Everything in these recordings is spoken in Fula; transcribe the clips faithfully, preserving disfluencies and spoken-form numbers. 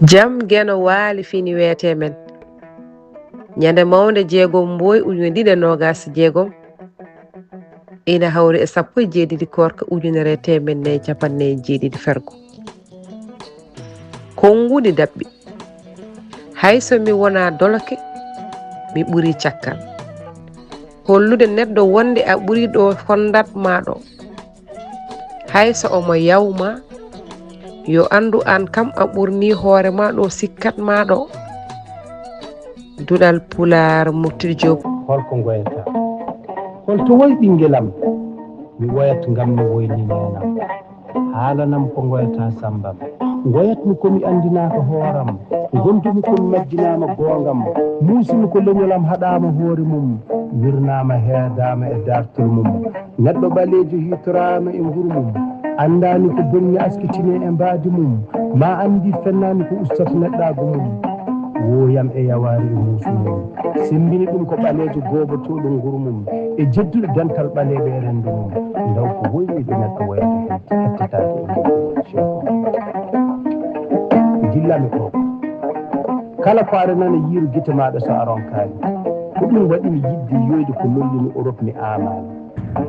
Jam Geno waali fini weete men. Ñande mawnde jeegom mboy ujune ɗiɗi e noogas e jeegom, ina hawri e sappo e jeeɗiɗi koorka ujunere e teemedde nayi e capanɗe nayi e jeeɗiɗi fergo. Konnguɗi daɓɓi. Hay so mi wonaa doloke, mi ɓurii caggal. Hollude neɗɗo wonde a ɓurii ɗo fonndat maa ɗo. Hay so omo yawma, yo anndu aan kam a ɓurnii hoore maa ɗo sikkat maa ɗo. Duɗal Pulaar, Murtidi Joob. Holko ngoyataa? Holto woyi ɓinngel am? Mi woyat ngam mi woyni neenam. Haalanam ko ngoyataa, Samba am. Ngoyatmi ko mi anndinaaka hooram. Ngontumi ko mi majjinaama goongam. Muusimi ko leñol am haɗaama hoore mum. Wirnaama, heedaama e daartol mum. Neɗɗo ɓaleejo hiitoraama e nguru mum. Anndaani ko bonni askitine e mbaadi mum. Ma anndi fennaani ko ustata neɗɗaagu mum. Wooyam e yawaari e muusu mum. Semmbini ɗum ko ɓaleejo goobotooɗo nguru mum. E jedduɗo dental ɓaleeɓe e renndu mum. Ndaw ko woyniiɗo neɗɗo woyata hettitaaki e nguru mum. Dillami ko. Kala ko aɗa nana yiiru gite maaɗa so a ronkaani. Ko ɗum waɗi mi yiɗde yiyoyde ko lolli mi Europe mi aamaali.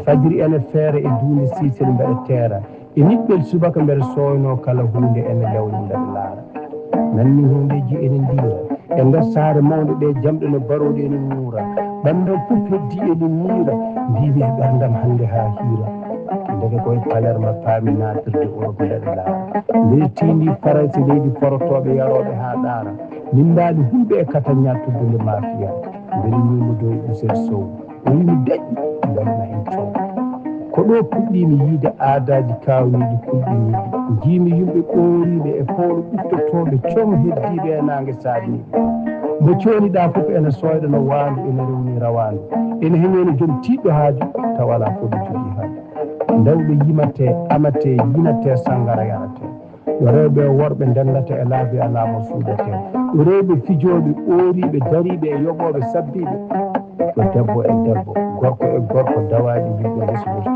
Fajiri ene feere e duunde siisel mbeɗa teera. E niɓɓel subaka mbeɗa sooynoo kala huunde ene lewna mbeɗa laara. Nanmi huundeeji ene ndiira. E nder saare mawnde ɗe jamɗe no barooɗe ene ŋuura. Ɓanndam fof heddii ene miira. Mbiimi e ɓerndam hannde haa hiira. Ndeke koye Palerme paami naatirde Europe mbeɗa laara. Mbeɗa tiindii Farayse leydi forotooɓe yarooɓe haa ɗaara. Min mbaali hulɓe e Kataña tuddunde maafiya. Mbeɗa ñuuma dow Usel Sow. O wiimi daƴƴi, lonna en coow. Ko ɗo puɗɗiimi yiide aadaaji kaawniiɗi kulɓiniiɗi. Njiimi yimɓe ɓooriiɓe e pawlo ɓuttotooɓe com heddiiɓe e naange saaɗniiɓe. Mo cooyniɗaa fof ene sooyɗa no waandu, ene rewni rawaandu. Ene heñoyno joom tiiɗɗo haaju, tawa alaa fof ɗo jogii haaju. Ndawɓe yimatee, amatee, yinatee, sanngara yaratee. Ɗo rewɓe e worɓe ndendata e laabi alaa mo suuɗatee. Ɗo rewɓe fijooɓe, ɓooriiɓe, dariiɓe e yoɓooɓe sabbiiɓe. Ɗo debbo e debbo, gorko e gorko dawaaɗi yimɓe reswirta.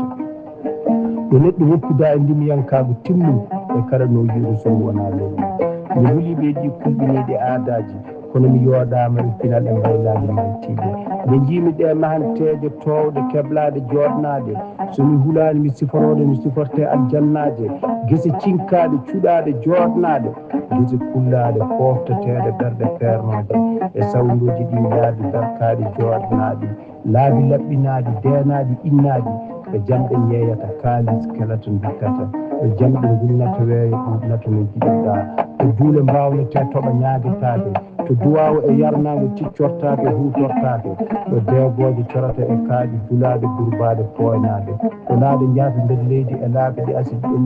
Ɗo neɗɗo woppidaa e ndimiyankaagu timmungu e kala no yi'ude so wonaa lewru. Mi hulii ɓe ɗi kulɓiniiɗi aadaaji, kono mi yooɗaama e pinal e mbaylaali mantiiɗe. Nde njiimi ɗe mahanteeje toowɗe keblaaɗe jooɗnaaɗe, so mi hulaani mi siforooɗo mi sifortee aljannaaje, gese cinkaaɗe cuɗaaɗe jooɗnaaɗe, gese kullaaɗe foofteteeɗe ɓerɗe peernooje, e sawndooji ɗi laabi berkaaɗi jooɗnaaɗi, laabi laɓɓinaaɗi deenaaɗi innaaɗi, ɓe jamɗe njeeyata kaalis kelata nduttata, ɓe jamɗe ngulnata weeyo ɗuuɗnata no njiɗirɗaa, ɓe duule mbaawnetee toɓa ñaagetaake, to duwaawu e yarnaango ciccortaake huutortaake, ɗo deegooje corata e kaaƴe dulaaɗe durbaaɗe pooynaade, ɗo laaɗe njahata nder leydi e laabi ɗi asi ɗum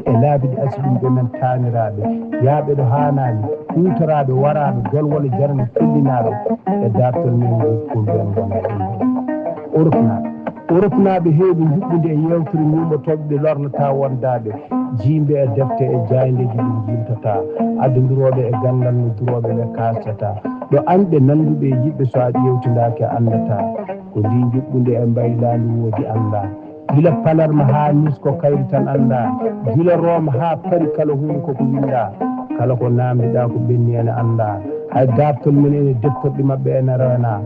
e laabi ɗi asi ɗum ɓe men taaniraaɓe, yaaɓe ɗo haanaani, huutoraaɓe waraaɓe, dolwole jarani fellinaaɓe e daartol men ngol pour ɓen wona ɗum. Oropnaaɓe. Oropnaaɓe heewɓe njuɓɓudi e yeewtere ñuuɓotooɓe ɓe lornataa wondaaɓe, jiimɓe e defte e jaayndeeji ɗi njiimtataa, addondirooɓe e ganndal no durooɓe ɓe kaastataa. Ɗo añɓe nannduɓe e yiɗɓe so a ƴeewtindaaki a anndataa. Ko ndi njuɓɓudi e mbaylaandi woodi anndaa. Gila Palerme haa Nice ko kayri tan anndaa. Gila Rome haa Paris kala huunde koko winndaa. Kala ko naamndiɗaa ko ɓenni ene anndaa. Hay daartol men ene deftorɗi maɓɓe ene reenaa.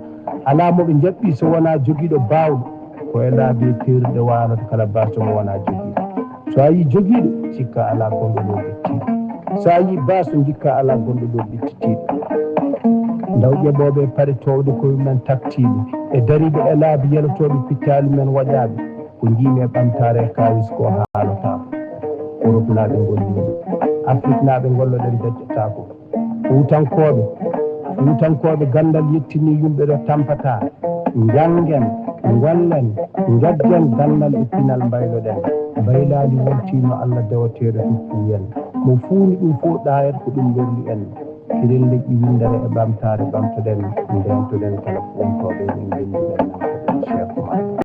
Alaa mo ɓe njaɓɓi so wonaa jogiiɗo baawɗo. Ko e laabi e teeruɗe waalata kala baaso mo wonaa jogiiɗo. So a yii jogiiɗo, sikka alaa gonɗo ɗo ɓettiiɗo. So a yii baaso, njikka alaa gonɗo ɗo ɓettitiiɗo. Ndaw ƴeɓooɓe e paɗe toowɗe koye men taktiiɓe, e dariiɓe e laabi yelotooɓe pittaali men waƴaaɓe, ko njiimi e ɓamtaare e kaawis ko haalotaako. Oropnaaɓe ngolliiɓe, Afriknaaɓe ngolloɗen daƴƴataako. Fuutankooɓe, Fuutankooɓe ganndal yettinii yumɓe ɗo tampataa. Njanngen, ngollen, njaggen ganndal e pinal mbayloɗen. Mbaylaali wontiino Allah dewateeɗo hippu en. Mo fuuni ɗum fof ɗaayat ko ɗum lorli en. Kiren leƴƴi winndere e ɓamtaare ɓamtoɗen, ndeentoɗen kala fuuntooɓe en ngenndiɗen nantoɗen Cheikh Oumar.